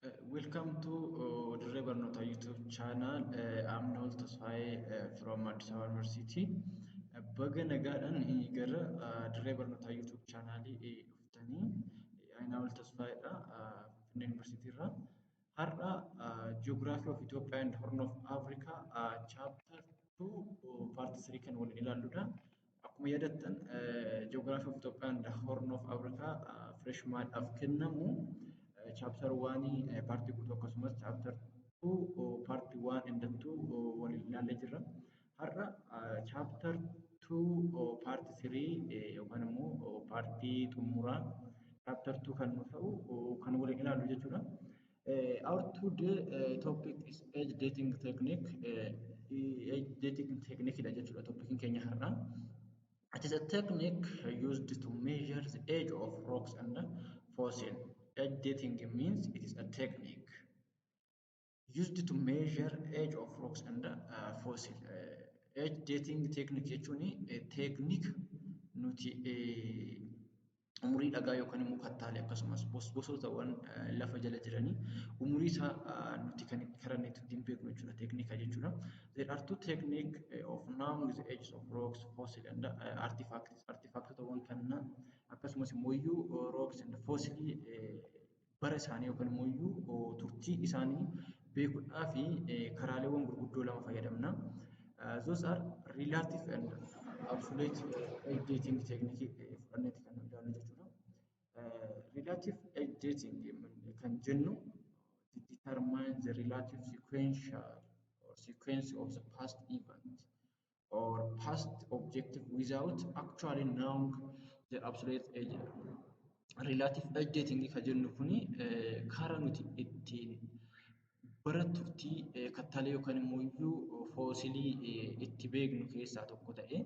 Welcome to Dirree Barnootaa YouTube channel. I'm Noel Tasfaayee from Addis Ababa University. Baga nagaadhaan gara Dirree Barnootaa YouTube channelii dhuftanii. Ani Noel Tasfaayeedha, Finfinnee University irraa. Har'a Geography of Ethiopia and Horn of Africa chapter 2 part 3 kan waliin ilaalludha. Akkuma yaadattan, Geography of Ethiopia and Horn of Africa freshmanidhaaf kennamu chapter 1 partii guutuu akkasumas chapter 2 part 1 and 2 waliin ilaallee jirra. Har'a chapter 2 part 3 yookaan immoo partii xumuraa chapter 2 kan nu ta'u kan waliin ilaallu jechuudha. Our today topic is age dating technique. Age dating technique dha jechuudha topiciin keenya har'aa. It is a technique used to measure the age of rocks and fossil. Age dating means it is a technique used to measure age of rocks and fossil. Age dating technique jechuun technique nuti umurii dhagaa yookaan immoo kattaalee akkasumas gosootawwan lafa jala jiranii umurii isaa nuti kan karaa ittiin beeknu jechuudha, teeknika jechuudha. There are two technique of knowing the ages of rocks, fossil and artifacts. Artifactotawwan kana akkasumas immoo iyyuu rocks and fossil bara isaanii yookaan immoo iyyuu turtii isaanii beekuudhaaf karaaleewwan gurguddoo lama fayyadamna. Those are relative and absolute age dating technique fudhanneeti kan ilaallu jechuudha. Relative age dating kan jennu to determine the relative sequential or sequence of the past event or past objective without actually knowing the absolute age. Relative age dating kan jennu kuni karaa nuti ittiin bara turtii kattaalee yookaan immoo iyyuu fossilii itti beeknu keessaa tokko ta'ee,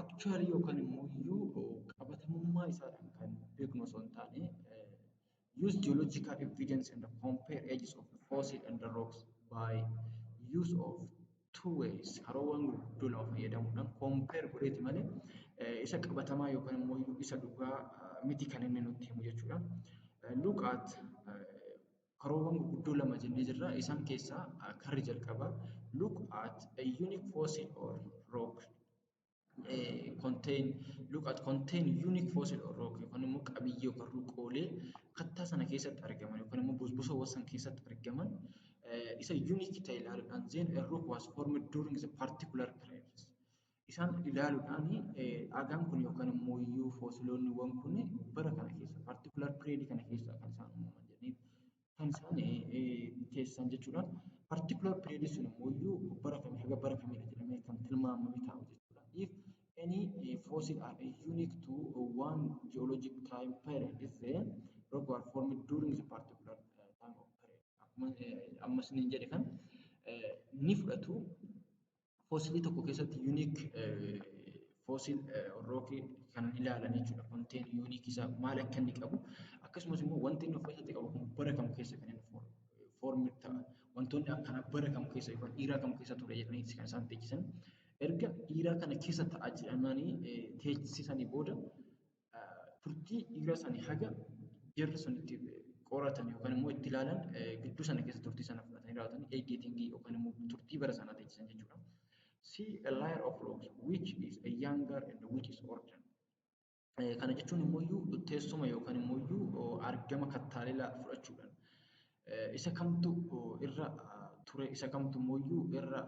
actually yookaan immoo iyyuu qabatamummaa isaadhaan kan beeknu osoo hin taane, use geological evidence and compare ages of the fossil and the rocks by use of two ways, karoowwan gurguddoo lama fayyadamuudhaan compare godheeti malee isa qabatamaa yookaan immoo isa dhugaa miti kan inni nutti himu jechuudha. Look at karoowwan gurguddoo lama jennee jirra. Isaan keessaa karri jalqabaa look at a unique fossil or rock contain, look at contain unique fossil or rock yookaan immoo qabiyyee yookaan ruqoolee kattaa sana keessatti argaman yookaan immoo bosbosawwan sana keessatti argaman isa unique ta'e ilaaluudhaan, then a rock was formed during the particular periods. Isaan ilaaluudhaan dhagaan kun yookaan immoo iyyuu fossiloonniiwwan kun bara kana keessa, particular period kana keessa kan isaan uumaman jedhanii kan isaan teessisan jechuudha. Particular period sun immoo iyyuu bara kamii haga bara kamiidha jedhamee kan tilmaamamee taa'u jechuudha. If any fossil are unique to one geologic time period, then rock were formed during the particular time of period. Akkuma ammas niin jedhe kan ni fudhatu, fossilii tokko keessatti unique fossil rockii kan ilaalan jechuudha. Contain unique isaa maal akka inni qabu, akkasumas immoo wanti inni of keessatti qabu kun bara kam keessa kan inni form ta'a. Wantoonni akkanaa bara kam keessa yookaan era kam keessa ture jedhanii kan isaan teechisan. Erga era kana keessa ta'a jedhamanii teechisanii booda, turtii era sanii haga jarri sun itti qoratan yookaan immoo itti ilaalan gidduu sana keessa turtii sana fudhatanii raawwatanii age datingii yookaan immoo turtii bara sanaa teechisan jechuudha. See a layer of rocks, which is a younger and which is older. Kana jechuun immoo iyyuu teessuma yookaan immoo iyyuu argama kattaalee fudhachuudhaan isa kamtu irra ture, isa kamtu immoo iyyuu irra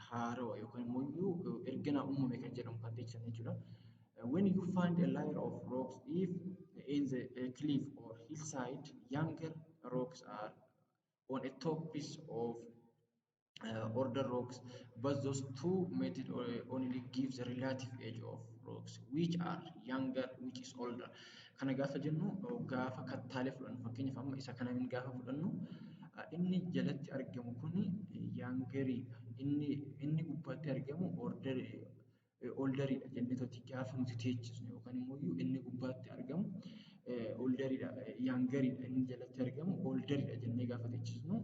haarawa yookaan immoo iyyuu ergana uumame kan jedhamu kan teechisan jechuudha. When you find a layer of rocks if in the cliff or hillside, younger rocks are on a top piece of older rocks, but those two methods only give the relative age of rocks, which are younger, which is older. Kana gaafa jennu, gaafa kattaalee fudhannu, fakkeenyaaf amma isa kana gaafa fudhannu, inni jalatti argamu kuni youngeriidha. Inni gubbaatti argamu olderiidha jenneetoti gaafa nuti teechisnu, yookaan immoo inni gubbaatti argamu olderiidha, youngeriidha, inni jalatti argamu olderiidha jennee gaafa teechisnu,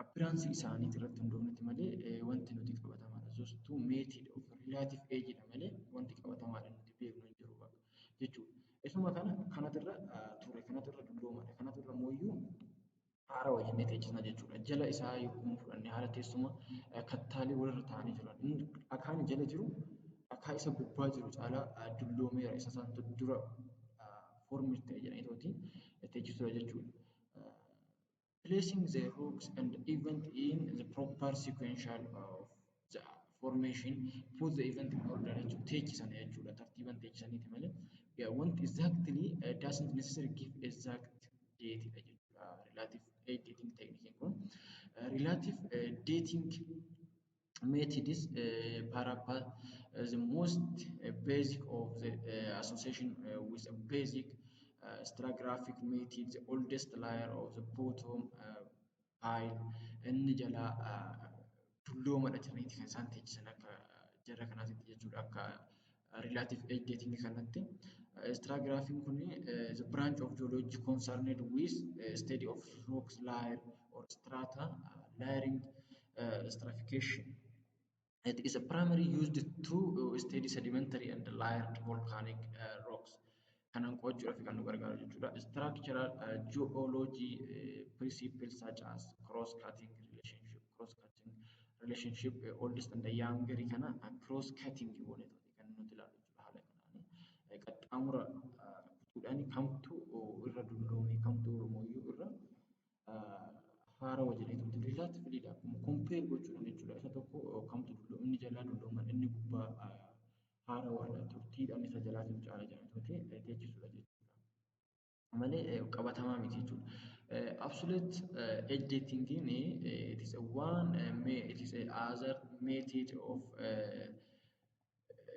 appearanceii isaaniitii irratti hundoofneeti malee wanti nuti qabatamaadha. Those two method of relative age dha malee wanti qabatamaadha nuti beeknu hin jiru jechuudha. Isuma kana immoo iyyuu Teessuma kana kanatu irra ture, kanatu irra dulloomaadha, kanatu irra immoo haarawaa jennee teechisna jechuudha. Jala isaa yogguu fudhannee haala teessuma kattaalee walirra taa'anii jiran, inni dhakaan jala jiru dhakaa isa gubbaa jiru caalaa dulloomeera, isa isaantu dura form ta'e jedhaniitooti teechisuudha jechuudha. Placing the rocks and the event in the proper sequential of the formation put the event in order jechuudha. Teechisan jechuudha. Tartiiban teechisaniiti malee wanti exactly doesn't necessarily give exact date dha jechuudha. Relative age dating technique kun. Relative dating methods perhaps the most basic of the association with a basic stratigraphic method, the oldest layer of the bottom pile, inni jalaa dulloomadha jedhaniiti kan isaan teechisan akka jara kanaatitti jechuudha, akka relative age dating kanatti. Stratigraphiin kun the branch of geology concerned with study of rocks layer or strata layering stratification. It is a primary used to study sedimentary and layered volcanic rocks. Kanan qo'achuudhaaf kan nu gargaaru jechuudha. Structural geology principles such as cross-cutting relationship, oldest and the younger kana cross-cutting godhetu kan nuti ilaallu jechuudha haala kanaan. Qaxxaamura kutuudhaan kamtu irra dulloome, kamtu irra haarawa jedheetu relatively akkuma compare gochuudhaan jechuudha. Isa tokko kamtu dulloome, inni jalaa dullooman, inni gubbaa haarawaadha, turtiidhaan isa jalaatiin caala jedhaniitooti teechisuudha jechuudha. Malee qabatamaa miti jechuudha. Absolute age dating it is a one it is a other method of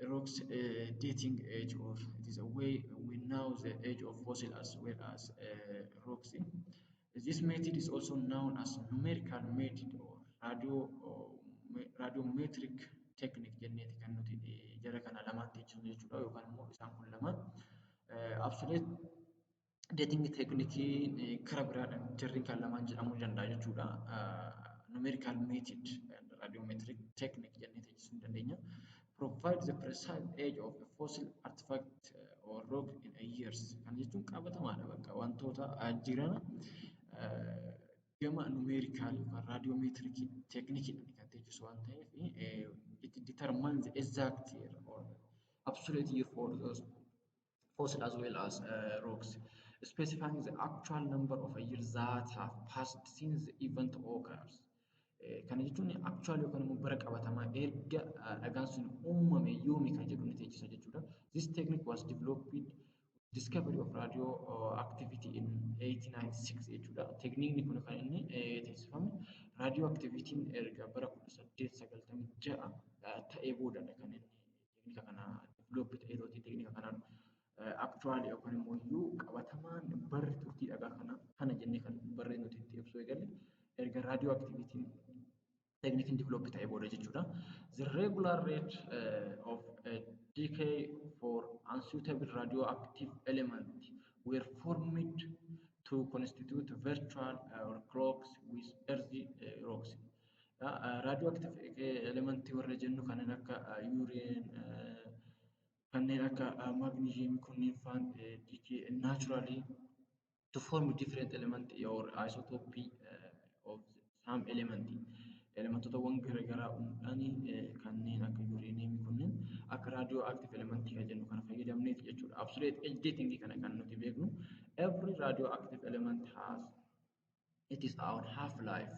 rocks dating age, or it is a way we know the age of fossil as well as rocks. This method is also known as numerical method or radiometric technique jenneeti kan nuti jara kana lamaan teechisnu jechuudha, yookaan immoo isaan kun lamaan absolute dating technique kara biraadhaan jarri kan lamaan jedhamuu danda'a jechuudha. Numerical method and radiometric technique jennee teechisuu ni dandeenya. Provide the precise age of a fossil artifact or rock in a years. Kana jechuun qabatamaadha, bakka wantoota jiran gama numerical yookaan radiometric technique kan teechisu waan ta'eef, it determines the exact year or absolute year for those fossil as well as rocks, specifying the actual number of years that have passed since the event occurs. Kana jechuun actual yookaan immoo bara qabatamaa erga dhagaan sun uumame yoomi kan jedhu ni teechisa jechuudha. This technique was developed discovery of radio activity in 1896 jechuudha. Tekniikni kun kan inni teessifame radio activityn erga bara 1896 ta'ee boodadha kan inni teeknika kana develop ta'ee, teeknika kanaan actually yookaan immoo iyyuu qabatamaan barri turtii dhagaa kana kana jennee kan barree nuti itti ibsuu eegalle erga radio activityn teknikiin develop ta'ee booda jechuudha. The regular rate of decay for unsuitable radioactive element were formed to constitute virtual or clocks with earthy rocks. Radioactive element warra jennu kanneen akka uranium, kanneen akka magnesium kunneen faan decay naturally to form different element or isotope of some element. Elementootawwan garaagaraa uumuudhaan kanneen akka uranium kunneen akka radioactive element kan jennu kana fayyadamneeti jechuudha. Absolute age dating kana kan nuti beeknu, every radioactive element has its own half life.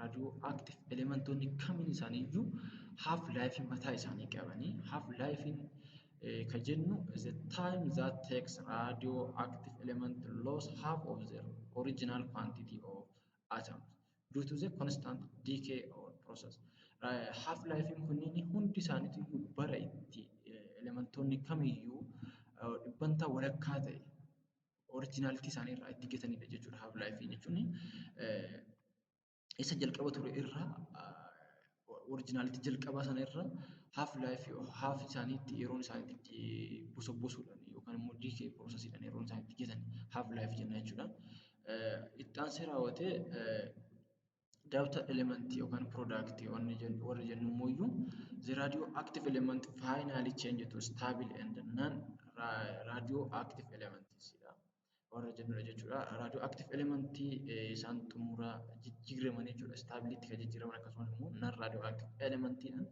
Radioactive elementoonni kamiin isaanii iyyuu half life mataa isaanii qabanii. Half life kan jennu the time that takes radioactive element lose half of their original quantity of atoms due to the constant decay or process. Half life kunniin hundi isaaniitu bara itti elementoonni kamiyyuu dhibbantaa walakkaa ta'e originality isaanii irraa itti gatanidha jechuudha half life jechuun. Isa jalqaba ture irraa, originality jalqabaa sana irraa half life, half isaaniitti yeroon isaaniitti itti bosobbosuudhaan yookaan immoo decay processiidhaan yeroon isaan itti gatan half life jenna jechuudha. Itti aansee raawwatee daughter element yookaan product warri jennu immoo iyyuu the radioactive element finally change to stable and non radioactive elements dha. Warra jennudha jechuudha. Radioactive elementii isaan xumuraa jijjiiraman jechuudha. Stability kan jijjiiraman, akkasumas immoo non radioactive elementiidhaan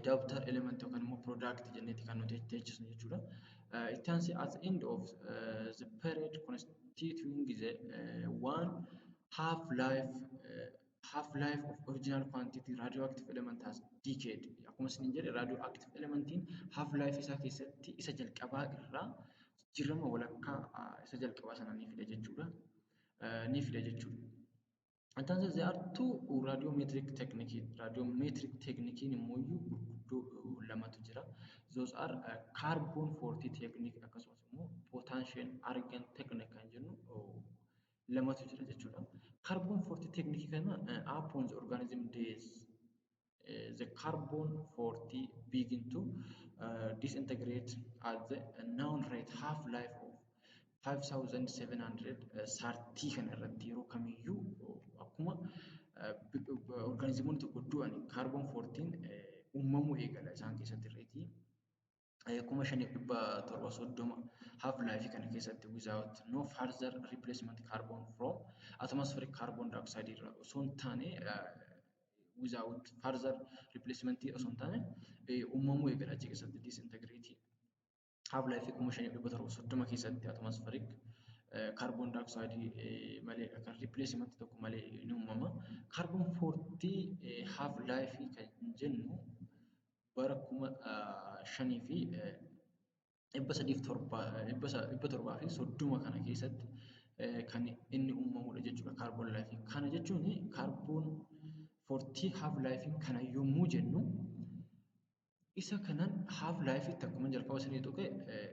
daughter element yookaan immoo product jenneeti kan nuti teechisnu jechuudha. Itti aansee, at the end of the period constituting the one half life of original quantity, radioactive element has decayed. Akkuma isiniin jedhe, radioactive elementiin half life isaa keessatti isa jalqabaa irraa jijjiirama walakkaa isa jalqabaa sana ni fida jechuudha. Ni fida jechuudha. Itti aansee, there are two radiometric technique. Radiometric technique immoo gurguddoo lamatu jira. Those are carbon 14 technique, akkasumas immoo potassium argon technique kan jennu lamatu jira jechuudha. Carbon 14 technique kana, upon the organism death, the carbon 14 begin to disintegrate at the known rate. Half life of 5730 kana irratti yeroo kamiyyuu akkuma organismoonni tokko du'an carbon 14 uumamuu eegala isaan keessatti irreetii 5730 half life kana keessatti, without no further replacement carbon from atmospheric carbon dioxide irraa osoo hin taane, without further replacement osoo hin taane uumamuu eegala achi keessatti disintegrate half life 5730 keessatti atmospheric carbon dioxide malee kan replacement tokko malee ni uumama. Carbon 14 half life kan jennu bara 5330 kana keessatti kan inni uumamudha jechuudha carbon life. Kana jechuun carbon 14 half life kana yommuu jennu, isa kanan half life itti akkuma jalqaba isinii tuqe,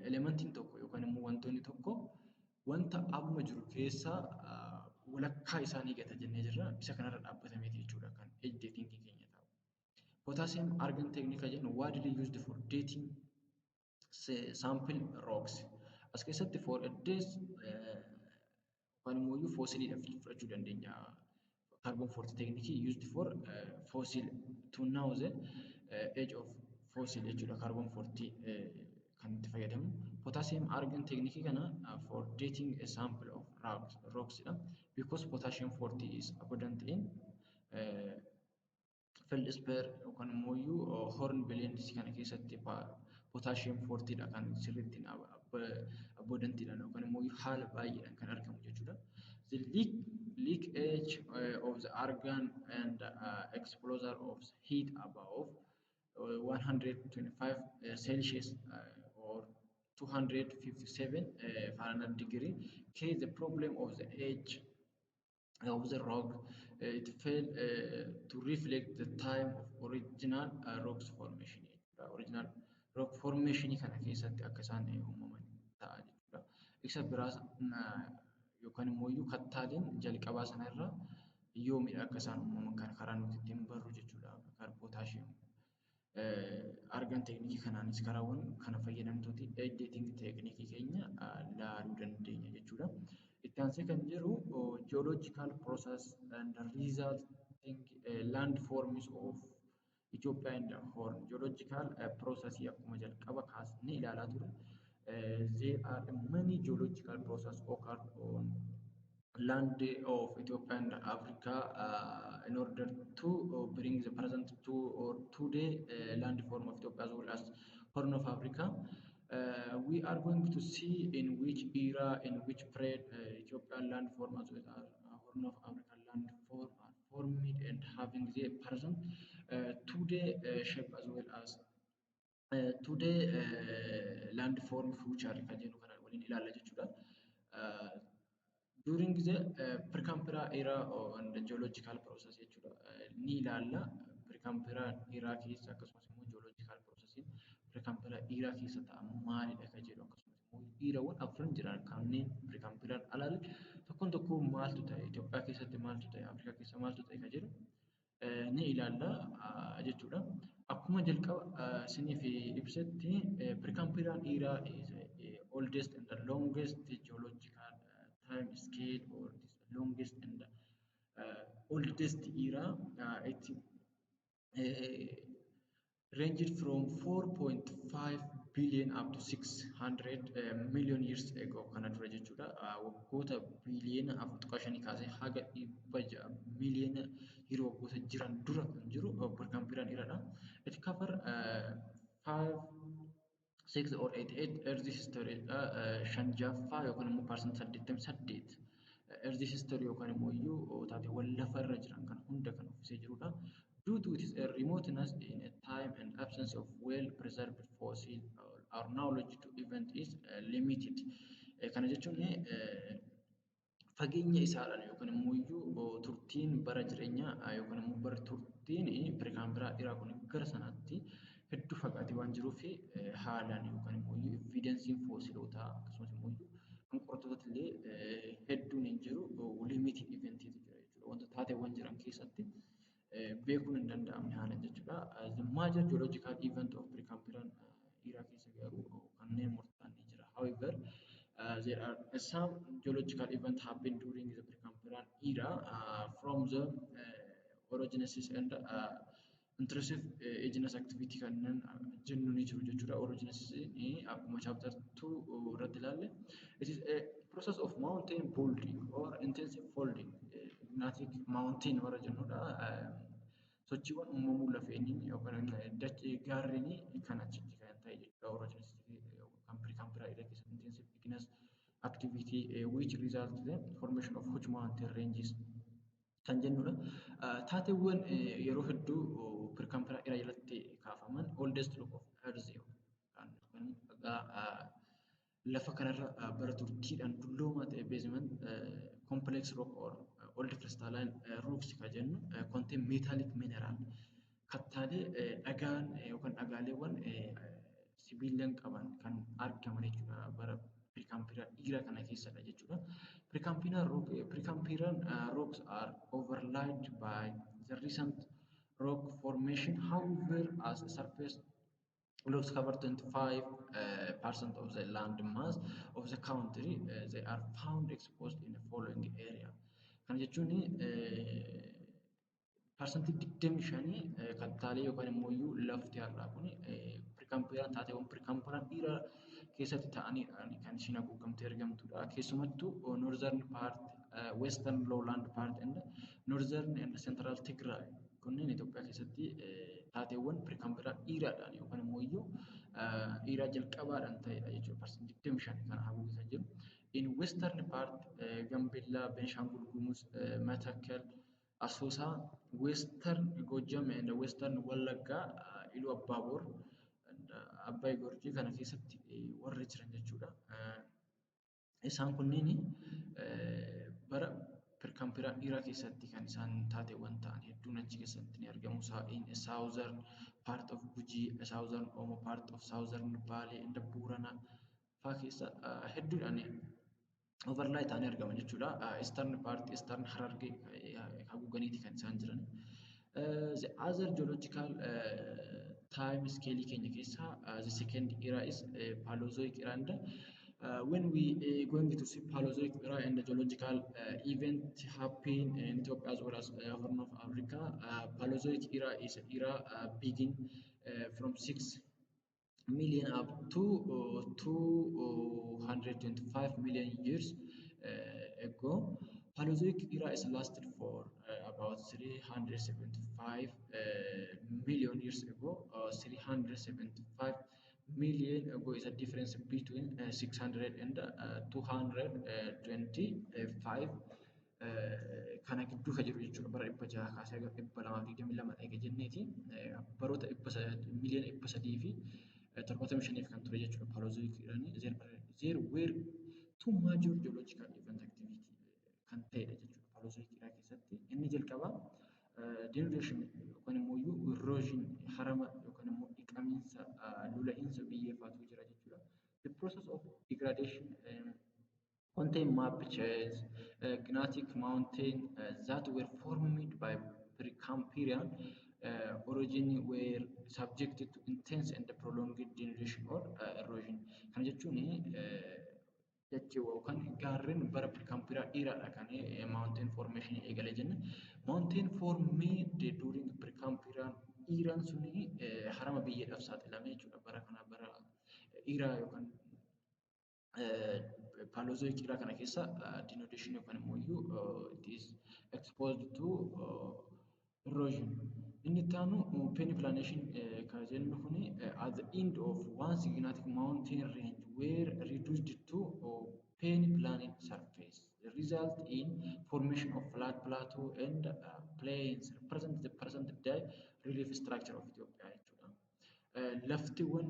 elementiin tokko yookaan immoo wantoonni tokko wanta amma jiru keessaa walakkaa isaa ni gata jennee jirra. Isa kanarra dhaabbatameeti jechuudha kan age dating keenya ta'u. Potassium argon technique jennu widely used for dating sample rocks. As keessatti for a days yookaan immoo iyyuu fossiliidhaaf fudhachuu dandeenya. Carbon 14 technique used for fossil to know the age of fossil jechuudha. Carbon 14 kan itti fayyadamnu. Potassium argon technique kana for dating a sample of rocks dha. Because potassium 14 is abundant in feldspar yookaan immoo iyyuu hornblende kana keessatti potassium 14 dha kan sirriitti abundantidha yookaan immoo haala baay'eedhaan kan argamu jechuudha. The leakage of the argon and exposure of heat above 125 Celsius or 257 Fahrenheit degree create the problem of the age of the rock. It failed to reflect the time of original rocks formation jechuudha. Original rock formation kana keessatti akka isaan uumaman ta'a jechuudha. Isa biraas yookaan immoo iyyuu kattaaleen jalqabaa sana irra yoomidha akka isaan uumaman kan karaa nuti ittiin barru jechuudha. Potassium argon technique kanaanis karaawwan kana fayyadamtooti dating technique keenya laaluu dandeenya jechuudha. Itti aansee kan jiru geological process and resulting landforms of Ethiopia and Horn. Geological process akkuma jalqaba kaasnee ilaalaa turre, there are many geological process occurred on land of Ethiopia and Africa in order to bring the present to or today landform of Ethiopia as well as Horn of Africa. We are going to see in which era, in which period Ethiopian landform as well as Horn of African landform are formed and having the present today shape as well as today landform future kan jennu kana waliin ilaalla jechuudha. During the Precambrian era and the geological process jechuudha. Ni ilaalla Precambrian era keessa, akkasumas immoo geological process Precambrian era keessa ta'an maalidha kan jedhu, akkasumas immoo erawwan afran jiran kanneen Precambrian alaa tokkoon tokkoon maaltu ta'e, Itoophiyaa keessatti maaltu ta'e, Afrikaa keessa maaltu ta'e kan jedhu ni ilaalla jechuudha. Akkuma jalqaba isiniif ibsetti, Precambrian era is the oldest and the longest geological time scale or it is the longest and oldest era. It Ranged from 4.5 billion up to 600 million years ago kana dura jechuudha. Waggoota biiliyoona 4.5 kaasee haga 600 miiliyoona yeroo waggoota jiran dura kan jiru Precambrian eradha. It cover 5 6 or 88 Earth history dha. Shan jaffaa yookaan immoo 88% Earth history yookaan immoo iyyuu taateewwan lafa irra jiran kan hunda kan uffisee jirudha. Due to its remoteness in a time and absence of well-preserved fossil, our knowledge to event is limited. Kana jechuun fageenya isaadhaan yookaan immoo iyyuu turtiin bara jireenyaa yookaan immoo bara turtiin Precambrian era kun gara sanaatti hedduu fagaatee waan jiruuf, haalaan yookaan immoo evidenceiin fossilootaa akkasumas immoo kan qorattootaatti illee hedduun hin jiru, limited eventiitu jira jechuudha. Wanta taateewwan jiran keessatti beekuun hin danda'amne haalaan jechuudha. The major geological event of Precambrian era keessa garuu kanneen murtaa'an ni jira. However, there are some geological events happen during the Precambrian era from the orogenesis and intrusive igneous activity kanneen jennu ni jiru jechuudha. Orogenesis akkuma chapter 2 irratti ilaalle, it is a process of mountain building or intensive folding, magmatic mountain warra jennudha. Sochiiwwan uumamuu lafeenii yookaan dachee gaarrenii kan achitti kan ta'e jechuudha. Orogenesis kan Precambrian era keessatti intensive igneous activity which result the formation of huge mountain ranges kan jennudha. Taateewwan yeroo hedduu Precambrian era jalatti kaafaman, oldest rock of earth kan dhagaa lafa kanarra bara turtiidhaan dulloomaa ta'e, basement complex rock or old crystalline rocks kan jennu, contain metallic mineral, kattaalee dhagaan yookaan dhagaaleewwan sibiilan qaban kan argaman jechuudha bara Precambrian era kana keessadha jechuudha. Precambrian rocks are overlaid by the recent rock formation. However, as a surface rocks cover 25 percent of the land mass of the country, they are found exposed in the following area. Kana jechuun 25% kattaalee yookaan immoo iyyuu lafti har'aa kun Precambrian taateewwan Precambrian era keessatti ta'anidha kan ishiin haguugamtee argamtudha. Keessumattuu northern part, western lowland part and northern and central Tigray kunneen Itoophiyaa keessatti taateewwan Precambrian eradhaan yookaan immoo iyyuu era jalqabaadhaan ta'edha jechuudha. 25% kan haguugee kan jiru. In western part, Gambella, Benishangul Gumuz, Matakkal, Asosa, Western Gojjam and Western Wallagga, Iluu Abbaaboor, Abbay Gorjii kana keessatti warri jiran jechuudha. Isaan kunniin bara Precambrian era keessatti kan isaan taateewwan ta'an hedduun achi keessatti ni argamu. In southern part of Gujii, southern Omo, part of southern Baalee and Boorana fa'aa keessa hedduudhaan overlay ta'anii argaman jechuudha. Eastern part, Eastern Harargee haguuganiiti kan isaan jiran. The other geological time scale keenya keessaa the second era is Paleozoic era, and when we going to see Paleozoic era and the geological event happen in Ethiopia as well as Horn of Africa, Paleozoic era is era begin from 6 million up to 225 million years ago. Paleozoic era is lasted for about 375 million years ago. 375 million ago is a difference between 600 and 225 kana gidduu kan jiru jechuudha. Bara 600 kaasee hanga 222 eega jenneeti baroota 375 miiliyoona kan ture jechuudha Paleozoic eraan. There were two major geological event activity kan ta'edha jechuudha Paleozoic era keessatti. Inni jalqabaa denudation yookaan immoo erosion, harama yookaan immoo dhiqamiinsa, lola'iinsa biyyee fa'aatu jira jechuudha. The process of degradation contain map chains, granitic mountain that were formed by Precambrian orogeny were subjected to intense and prolonged denudation or erosion. Kana jechuun dachee yookaan gaarreen bara Precambrian eradha kan mountain formation eegale jenne. Mountain formed during Precambrian Eraan suni harama biyyeedhaaf saaxilame jechuudha. Bara kana bara era yookaan Paleozoic era kana keessa denudation yookaan immoo iyyuu it is exposed to erosion. Inni itti aanu peneplanation kan jennu kuni at the end of one gigantic mountain range were reduced to peneplained surface. The result in formation of flat plateau and plains represent the present day relief structure of Ethiopia jechuudha. Laftiiwwan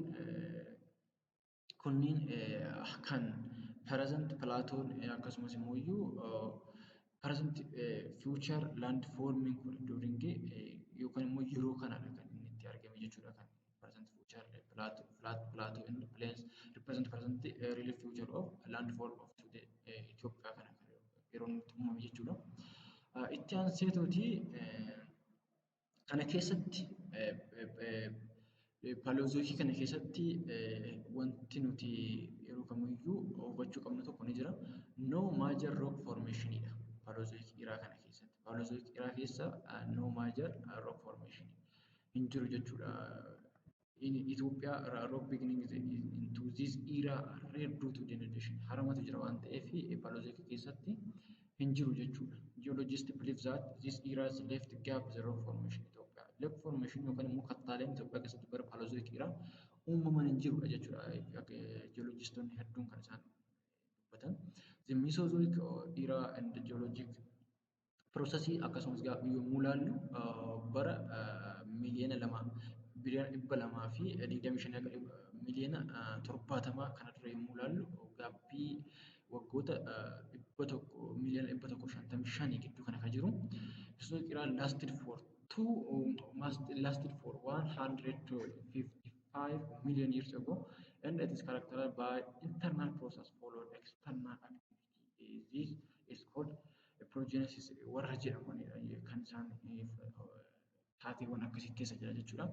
kunniin kan present plateau akkasumas immoo iyyuu present future land forming kun during yookaan immoo yeroo kanadha kan inni itti argame jechuudha. Kan present future plateau, flat plateau and plains represent present relief future of landform of today Itoophiyaa kana yeroo inni itti uumame jechuudha. Itti aanseetooti kana keessatti, Paleozoicii kana keessatti, wanti nuti yeroo kamiyyuu hubachuu qabnu tokko ni jira. No major rock formation dha. Paleozoic era kana keessatti. Paleozoic era keessa no major rock formation hin jiru jechuudha. In Ethiopia rock beginning into this era rare due to denudation. Haramatu jira waan ta'eef Paleozoic keessatti hin jiru jechuudha. Geologists believe that this era left gap the rock formation Ethiopia. Rock formation yookaan immoo kattaaleen Itoophiyaa keessatti bara Paleozoic era uumaman hin jirudha jechuudha. Geologistoonni hedduun kan isaan dubbatan. The Mesozoic era and the geologic processii akkasumas yommuu ilaallu bara 2 miliyoona biliyoona 225 haga miliyoona 70 kana dura yommuu ilaallu, gapii waggoota 100 miliyoona 155 gidduu kana kan jiru. Mesozoic era lasted for 155 million years ago and it is characterized by internal process followed external activity. This is called epeirogenesis warra jedhamanidha kan isaan taateewwan akkasii keessa jira jechuudha.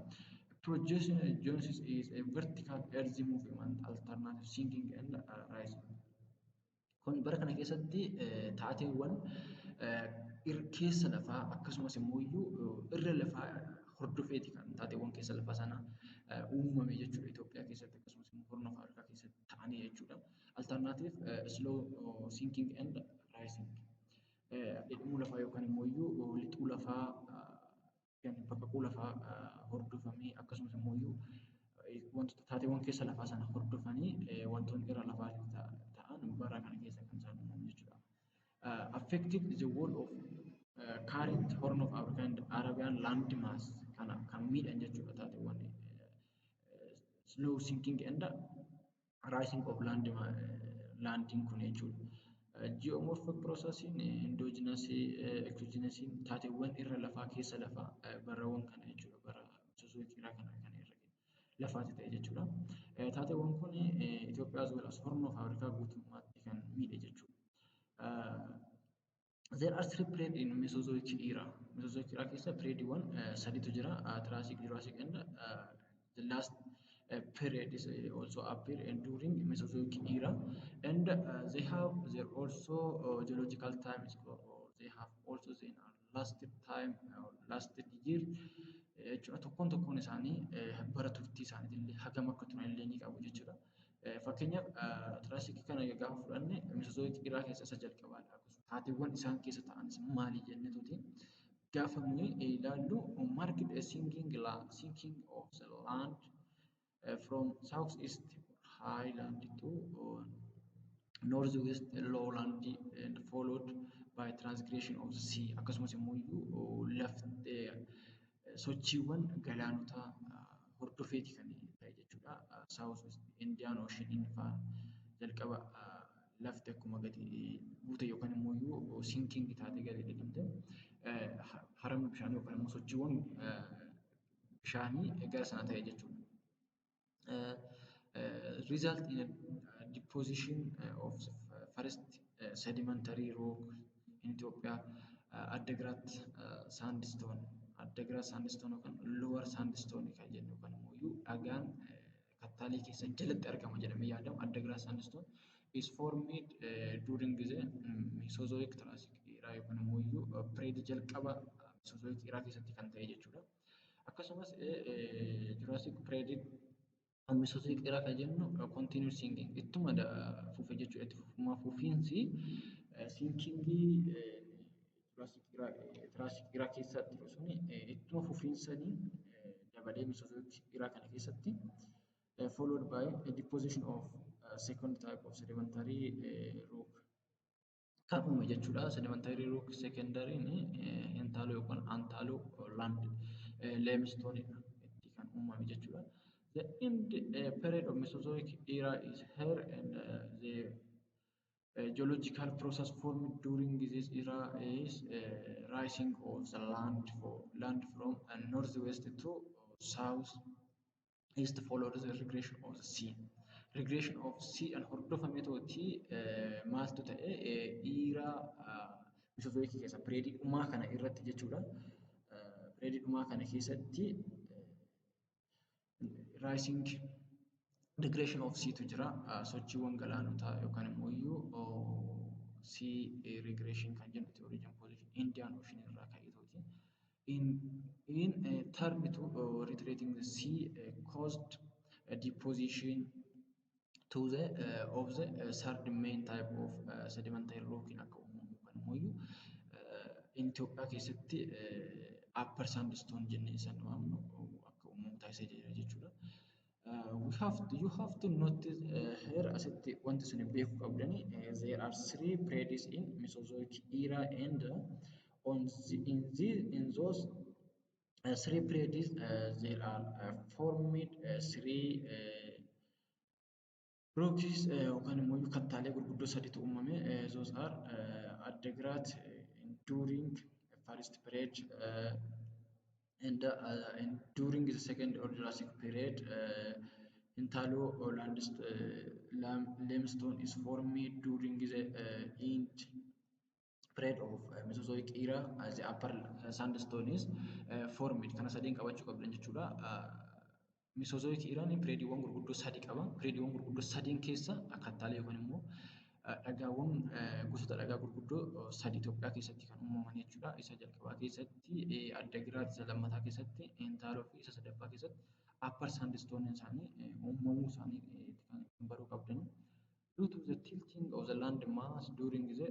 Epeirogenesis is a vertical earth movement, alternative sinking and rising. Kun bara kana keessatti taateewwan keessa lafaa akkasumas immoo iyyuu irra lafaa hordofeeti kan taateewwan keessa lafaa sana uumame jechuudha. Itoophiyaa keessatti akkasumas immoo Horn of Africa keessatti ta'anii jechuudha. Alternative slow sinking and rising. Dhidhimuu lafaa yookaan immoo iyyuu lixuu lafaa, baqaquu lafaa hordofamee, akkasumas immoo iyyuu wantoota taateewwan keessa lafaa sana hordofanii wantoonni irra lafaa ta'an bara kana keessa kan isaan uumaman jechuudha. Affected the whole of current Horn of Africa and Arabian land mass kana kan miidhan jechuudha, taateewwan slow sinking and rising of land landiin kun jechuudha. Geomorphic processiin endogenous, exogenous taateewwan irra lafaa, keessa lafaa barawwan kana jechuudha. Bara Mesozoic era kana kan irra lafaati ta'e jechuudha. Taateewwan kun Itoophiyaa as well as Horn of Africa guutummaatti kan miidhe jechuudha. There are three periods in Mesozoic era. Mesozoic era keessa periodiiwwan sadiitu jira. Triassic, Jurassic and the last period is also appear and during Mesozoic era. And they have their also geological time is or they have also their lasted time or lasted year jechuudha. Tokkoon tokkoon isaanii bara turtii isaaniitillee hagam akka turan illee ni qabu jechuudha. Fakkeenyaaf, Triassic kana gaafa fudhanne Mesozoic era keessa isa jalqabaadha. Taateewwan isaan keessa ta'anis maali jenneetuti gaafa nuyi ilaallu, marked a sinking of the land from southeast highland to northwest lowland and followed by transgression of the sea. Akkasumas immoo iyyuu lafti sochiiwwan galaanotaa hordofeeti kan ta'e jechuudha. South West Indian Ocean fa'aa jalqaba lafti akkuma gadi buute yookaan immoo iyyuu sinking taatee gadi dhidhimte, haramni bishaanii yookaan immoo sochiiwwan bishaanii gara sana ta'e jechuudha. Result in a deposition of the first sedimentary rock in Ethiopia, Adigrat sandstone. Adigrat sandstone yookaan lower sandstone kan jennu yookaan immoo iyyuu dhagaan kattaalee keessa jalatti argama jedhamee yaadamu Adigrat sandstone is formed during the Mesozoic Triassic era yookaan immoo iyyuu period jalqaba Mesozoic era keessatti kan ta'e jechuudha. Akkasumas Jurassic period, Mesozoic era kan jennu continuous sinking ittuma fufe jechuudha. Itti fufummaa fufiinsi sinkingii Jurassic era, Triassic era keessa ture suni ittuma fufiinsanii dabalee Mesozoic era kana keessatti followed by a deposition of second type of sedimentary rock kan uume jechuudha. Sedimentary rock secondary Hintaaloo yookaan Antaaloo land limestone itti kan uumame jechuudha. The end period of Mesozoic era is here, and the geological process formed during this era is rising of the land for land from northwest to south east, followed the regression of the sea. Regression of sea and hordofameetooti maaltu ta'e era Mesozoic keessa periodii dhumaa kana irratti jechuudha. Periodii dhumaa kana keessatti rising regression of sea tu jira. Sochiiwwan galaanotaa yookaan immoo iyyuu sea regression kan jennu origin position Indian Ocean irraa ka'eetooti. In turn to retreating the sea caused a deposition to the of the third main type of sedimentary rock akka uumamu kan immoo iyyuu in Itoophiyaa keessatti upper sandstone jennee isaan waamnu akka uumamu taasisee jira jechuudha. We have to, you have to notice here, asitti wanti isin beekuu qabdani, there are three periods in Mesozoic era, and on the, in the in those three periods there are formed three rocks yookaan immoo kattaalee gurguddoo sadiitu uumame. Those are Adigrat during first period and during the second or Jurassic period, Hintalo limestone is formed during the end period of Mesozoic era as the upper sandstone is formed. Kana sadiin qabachuu qabdan jechuudha. Mesozoic eraan periodiiwwan gurguddoo sadi qaba. Periodiiwwan gurguddoo sadiin keessa kattaalee yookaan immoo dhagaawwan gosoota dhagaa gurguddoo sadi Itoophiyaa keessatti kan uumaman jechuudha. Isa jalqabaa keessatti Adigrat, isa lammataa keessatti Hintaaloo fi isa sadaffaa keessatti upper sandstone isaanii uumamuu isaanii kan baruu qabdani. Due to the tilting of the land mass during the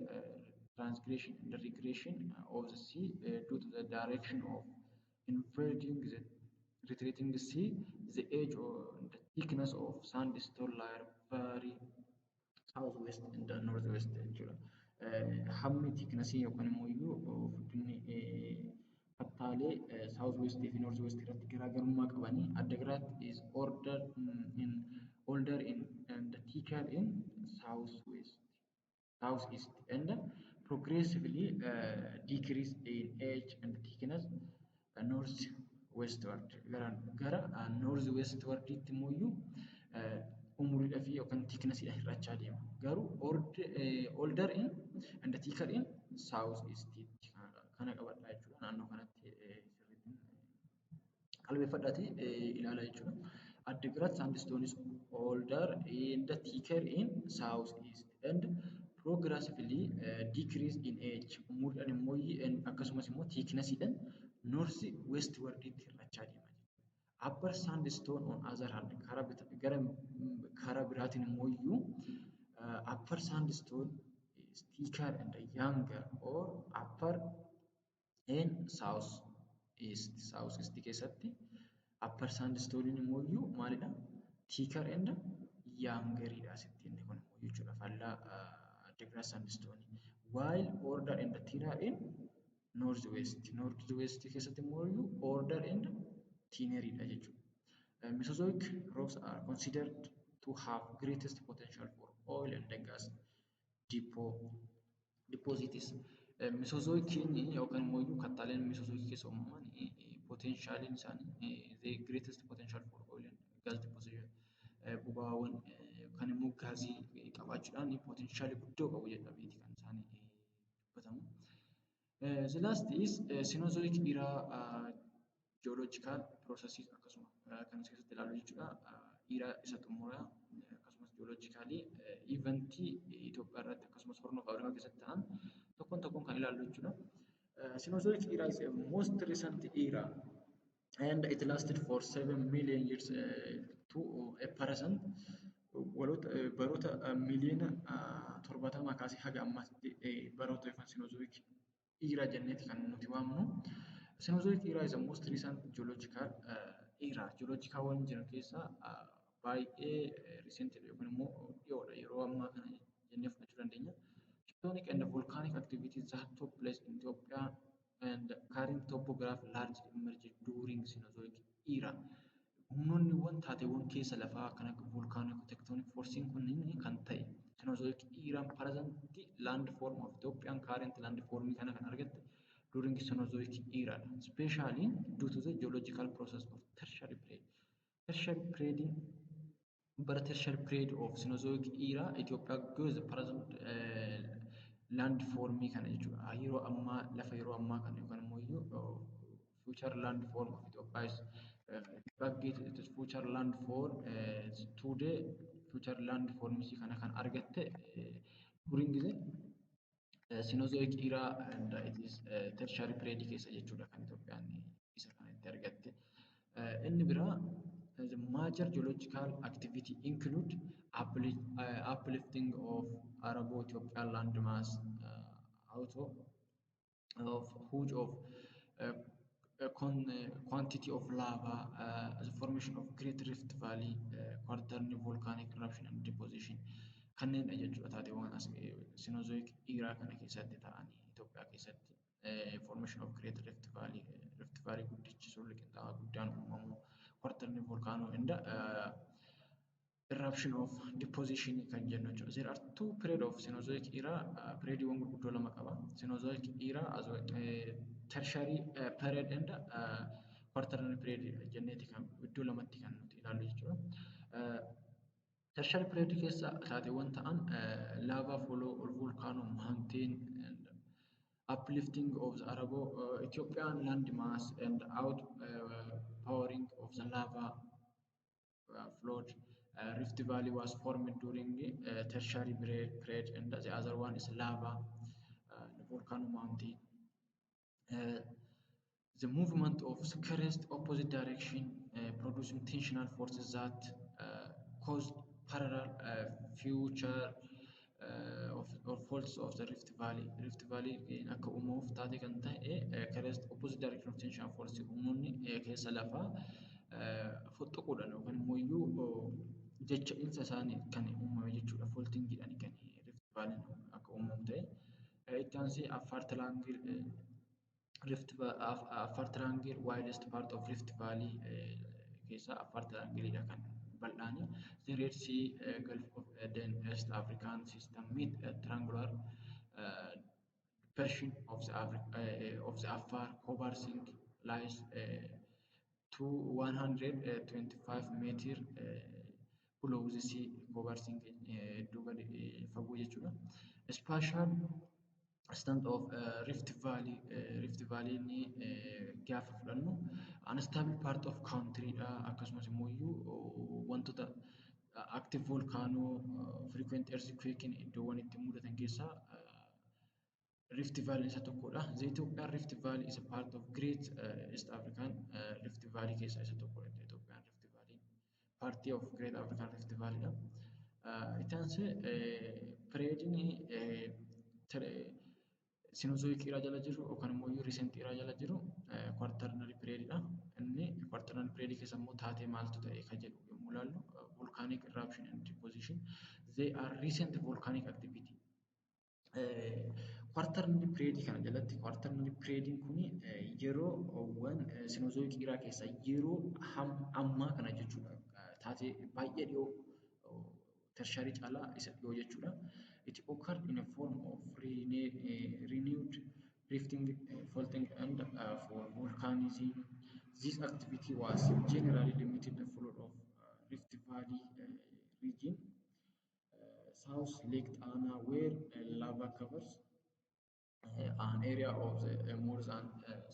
transgression and the regression of the sea, due to the direction of invading the retreating sea, the age or the thickness of sandstone layer vary southwest and the northwest jechuudha. Hammi thicknessii yookaan immoo iyyuu furdinni kattaalee southwest fi northwest irratti garaagarummaa qabanii Adigrat is order in older in and thicker in southwest, southeast and progressively decrease in age and thickness north westward. Gara north westwarditti immoo iyyuu umuriidhaa fi yookaan thicknessiidhaan hir'achaa deema. Garuu older in and thicker in south east kana qabadhaa jechuudha. Naannoo kanatti sirriitti qalbeeffadhaatii ilaalaa jechuudha. Adigrat sandstone is older and thicker in south east and progressively decrease in age. Umuriidhaan immoo akkasumas immoo thicknessiidhaan north westwarditti hir'achaa deema jechuudha. Upper sandstone on other hand, gara karaa biraatiin immoo iyyuu upper sandstone is thicker and younger or upper in south east. South east keessatti upper sandstone immoo iyyuu maalidha? Thicker and younger dha asitti inni kun immoo jechuudha. Faallaa Adigrat sandstone. While older and thinner in north west. North west keessatti immoo iyyuu older and thinner dha jechuudha. Mesozoic rocks are considered to have greatest potential for oil and gas deposits. Mesozoiciin yookaan immoo iyyuu kattaaleen Mesozoicii keessa uumaman potentialiin isaanii the greatest potential for oil and gas deposition, boba'aawwan yookaan immoo gaazii qabaachuudhaan potentialii guddoo qabu jedhameeti kan isaan dubbatamu. The last is Cenozoic era geological processes akkasuma kan as keessatti ilaallu jechuudha. Era isa xumuraa akkasumas geologicalii eventii Itoophiyaa irratti akkasumas Horn of Africa keessatti ta'an tokkoon tokkoon kan ilaallu jechuudha. Cenozoic era is a most recent era. And it lasted for 7 million years to a present. Baroota miiliyoona 70 kaasee haga ammaatti baroota yookaan Cenozoic era jenneeti kan nuti waamnu. Cenozoic era is the most recent geological era. Geologicalwwan jiran keessaa baay'ee recent yookiin immoo dhiyoodha yeroo ammaa kana jennee fudhachuu dandeenya. Tectonic and volcanic activities that took place in Ethiopia and current topography largely emerged during Cenozoic era. Humnoonniiwwan taateewwan keessa lafaa kan akka volcanic, tectonic forcein kunniin kan ta'e Cenozoic era present landform of Ethiopian current landform kana kan argatte during Cenozoic era dha. Especially due to the geological process of Tertiary period. Tertiary period, bara Tertiary period of Cenozoic era, Ethiopia goes the present landform kana jechuudha. Yeroo ammaa, lafa yeroo ammaa kana yookaan immoo iyyuu future landform of Ethiopia is Ethiopia get its future landform today. Future landform kana kan argatte during the Cenozoic era and it is Tertiary period keessa jechuudha kan Itoophiyaan isa kana itti argatte. Inni biraa, the major geological activity include uplifting of Arabo-Ethiopian landmass, out of huge of quantity of lava, the formation of Great Rift Valley, Quaternary volcanic eruption and deposition kanneenidha jechuudha taateewwan as Cenozoic era kana keessatti ta'anii Itoophiyaa keessatti. Formation of Great Rift Valley, Rift Valley guddichi sulli qinxaabaa guddaan uumamu, Quaternary volcano and eruption of deposition kan jennu jechuudha. There are two period of Cenozoic era, periodiiwwan gurguddoo lama qaba. Cenozoic era as well, Tertiary period and Quaternary period jenneeti kan iddoo lamatti kan nuti ilaallu jechuudha. Tertiary period keessa taateewwan ta'an lava flow or volcano mountain and uplifting of the Arabo Ethiopian landmass and out powering of the lava flood. Rift Valley was formed during the Tertiary period, and the other one is lava, the volcano mountain. The movement of the crust opposite direction producing tensional forces that caused parallel feature of or faults of the Rift Valley. Rift Valley akka uumamuuf taatee kan ta'e crust opposite direction of tensional force, humnoonni keessa lafaa fottoquudhaan yookaan immoo iyyuu jecha'iinsa isaanii kan uumame jechuudha. Faultingiidhaan kan Rift Valley akka uumamu ta'e. Itti aansee Affaar Triangle, Rift Affaar Triangle, widest part of Rift Valley keessa Affaar Triangleidha kan bal'aani. The Red Sea, Gulf of Aden, East African system meet a triangular depression of the Afar Kobar Sink lies to 125 meter below the sea. Kobar Sink iddoo gadi fagoo jechuudha. Spatial extent of Rift Valley, Rift Valley ni gaafa fudhannu unstable part of country dha, akkasumas immoo iyyuu wantoota active volcano, frequent earthquake iddoowwan itti mudatan keessaa Rift Valley isa tokkodha. The Ethiopian Rift Valley is a part of Great East African Rift Valley keessaa isa tokkodha. Ethiopian Rift Valley part of Great African Rift Valley dha. Itti aansee periodiin Cenozoic era jala jiru yookaan immoo recent era jala jiru Quaternary period dha. Inni Quaternary period keessa immoo taatee maaltu ta'e kan jedhu yommuu ilaallu, volcanic eruption and deposition. They are recent volcanic activity. Quaternary period kana jalatti, Quaternary period kun yeroowwan Cenozoic era keessa yeroo ammaa kana jechuudha. Taatee baay'ee dhiyoo, Tertiary caalaa isa dhiyoo jechuudha. It occurred in a form of renewed rifting, faulting and for volcanism. This activity was generally limited the flood of Rift Valley region, South Lake Tana, where lava covers an area of the, more than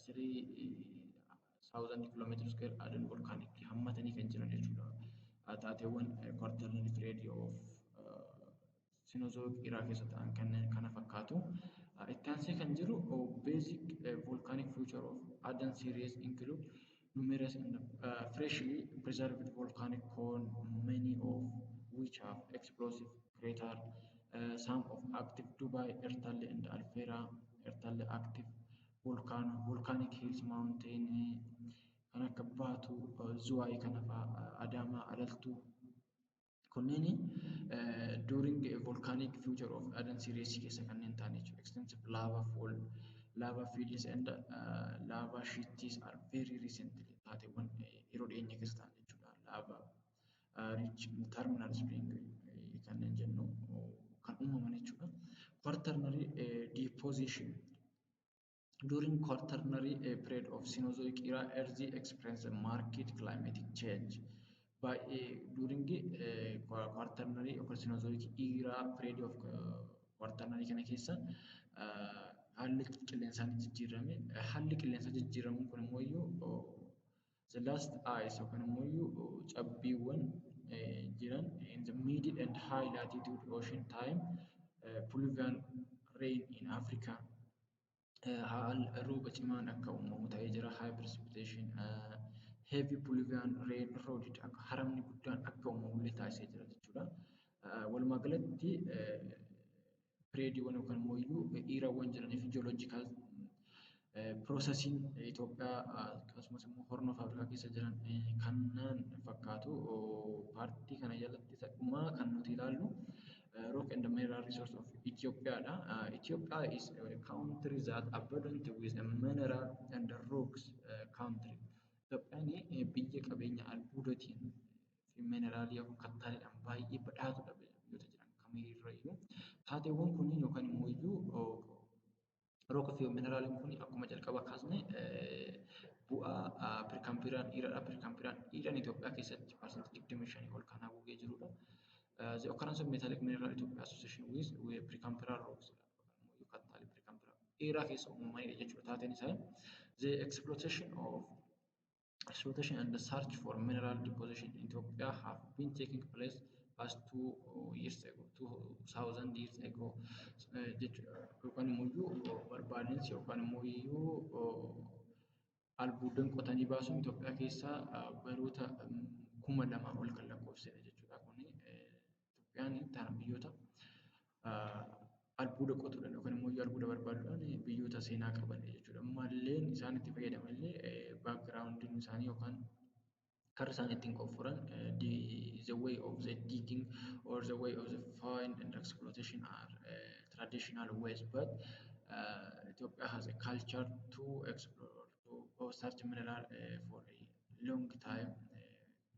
3,000 kilometers square Aden volcanic hammatanii kan jiran jechuudha. Taateewwan Quaternary period of Cenozoic era keessa ta'an kanneen kana fakkaatu. Itti aansee kan jiru basic volcanic feature of Aden series include Numerous and freshly preserved volcanic cone, many of which have explosive crater, some of active Dubai, Ertalle and Alfera, Ertalle active volcano, volcanic hills, mountain, kan akka Baatuu, Zuwaay kana fa'aa, Adaamaa, Alaltuu. Kunneen during volcanic feature of Aden series keessa kanneen ta'an jechuudha. Extensive lava fall, lava fields and lava sheets are very recently taateewwan yeroo dhiyeenya keessa ta'an jechuudha. Lava rich thermal spring kanneen jennu kan uumaman jechuudha. Quaternary deposition. During Quaternary period of Cenozoic era, Earth experienced a marked climatic change. Baay'ee during Quaternary yookaan Cenozoic era period of Quaternary kana keessa haalli qilleensaa ni jijjiirame. Haalli qilleensaa jijjiiramuun kun immoo iyyuu the last ice yookaan immoo iyyuu cabbiiwwan jiran in the middle and high latitude ocean time pluvial rain in Africa, rooba cimaan akka uumamu ta'ee jira. High precipitation, heavy pluvial rain eroded akka haramni guddaan akka uumamu illee taasisee jira jechuudha. Walumaa galatti periodiiwwan yookaan immoo iyyuu erawwan jiranii fi geological processiin Itoophiyaa akkasumas immoo Horn of Africa keessa jiran kanneen fakkaatu. Partii kana jalatti isa dhumaa kan nuti ilaallu rock and mineral resource of Ethiopia dha. Ethiopia is a country that abundant with a mineral and rocks country. Itoophiyaan biyya qabeenya albuudatiin fi mineraalii yookaan kattaaleedhaan baay'ee badhaatuudha biyyoota jiran kamiirrayyuu. Taateewwan kunniin yookaan immoo iyyuu rock fi mineraaliin kun akkuma jalqaba kaasne bu'aa Precambrian eradha. Precambrian eraan Itoophiyaa keessatti 25% ol kan haguugee jirudha. The occurrence of metallic mineral Ethiopia association with Precambrian rocks, kattaalee Precambrian era keessa uumamanidha jechuudha taateen isaa. The exploitation and the search for mineral deposition in Ethiopia have been taking place past 2 years ago, 2000 years ago jechuudha. Yookaan immoo iyyuu barbaadinsi yookaan immoo iyyuu albuudan qotanii baasuun Itoophiyaa keessaa baroota 2000 ol kan lakkoofsisedha jechuudha. Kuni Itoophiyaan biyyoota albuuda qotuudhaan yookaan immoo albuuda barbaaduudhaan biyyoota seenaa qabanidha jechuudha. Malleen isaan itti fayyadaman illee backgroundiin isaanii yookaan karri isaan ittiin qofforan, the way of the digging or the way of the find and exploitation are traditional ways, but Ethiopia has a culture to explore, to search mineral for a long time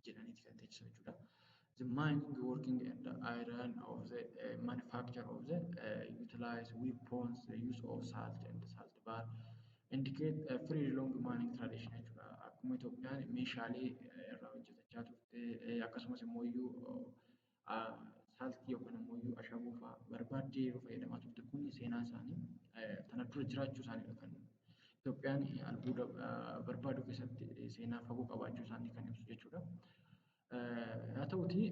jedhaniiti kan teechisan jechuudha. The mining, working and the iron of the manufacture of the utilize weapons, the use of salt and salt bar indicate a very long mining tradition jechuudha. Akkuma Itoophiyaan meeshaalee irraa hojjetachaa turte, akkasumas immoo iyyuu saltii yookaan immoo iyyuu ashaboo fa'aa barbaaddee yeroo fayyadamaa turte, kun seenaa isaanii kana dura jiraachuu isaaniidha kan Itoophiyaan albuuda barbaaduu keessatti seenaa fagoo qabaachuu isaanii kan ibsu jechuudha. Haa ta'utii,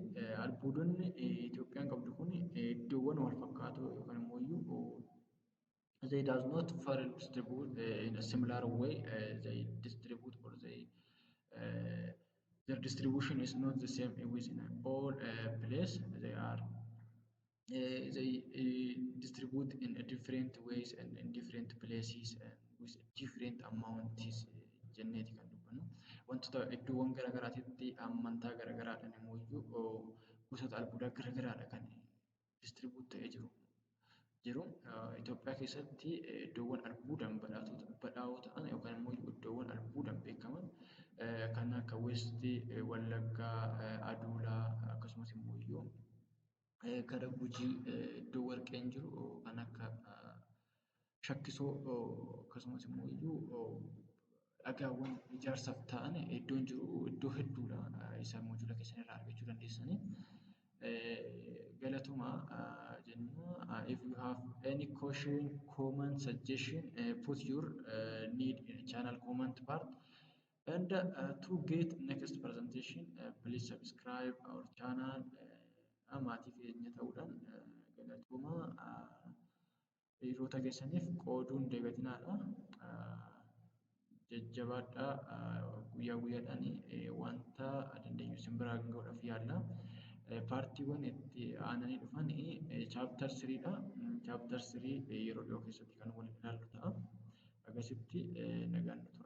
albuudonni Itoophiyaan qabdu kun iddoowwan wal fakkaatoo yookaan immoo iyyuu they does not fairly distribute in a similar way. They distribute or they their distribution is not the same within all place. They distribute in a different ways and in different places and with different amounts jenneeti kan dubbannu. Wantoota iddoowwan garaa garaatitti ammantaa garaa garaadhaan immoo iyyuu gosoota albuudaa garaa garaadha kan distribute ta'ee jiru. Itoophiyaa keessatti iddoowwan albuudaan badhaadhoo ta'an yookaan immoo iddoowwan albuudaan beekaman kan akka West Wallaggaa, Aduulaa, akkasumas immoo iyyuu gara Gujii iddoo warqeen jiru kan akka Shakkisoo, akkasumas immoo iyyuu dhagaawwan ijaarsaaf ta'an iddoon jiru iddoo hedduudha. Isa module keessan irraa argachuu dandeessanii. Galatoomaa jenna. If you have any question, comment, suggestion, put your need in channel comment part. And to get next presentation, please subscribe our channel. Maatii keenya ta'uudhaan galatoomaa, hiriyoota keessaniif qooduun dagatinaadha. Jajjabaadhaa. Guyyaa guyyaadhaan wanta dandeenyu isin biraan gahuudhaaf yaalla. Partiiwwan itti aananii dhufan chapter threedha. Chapter three yeroo dhiyoo keessatti kan waliin ilaallu ta'a. Akkasitti nagaan nu tura.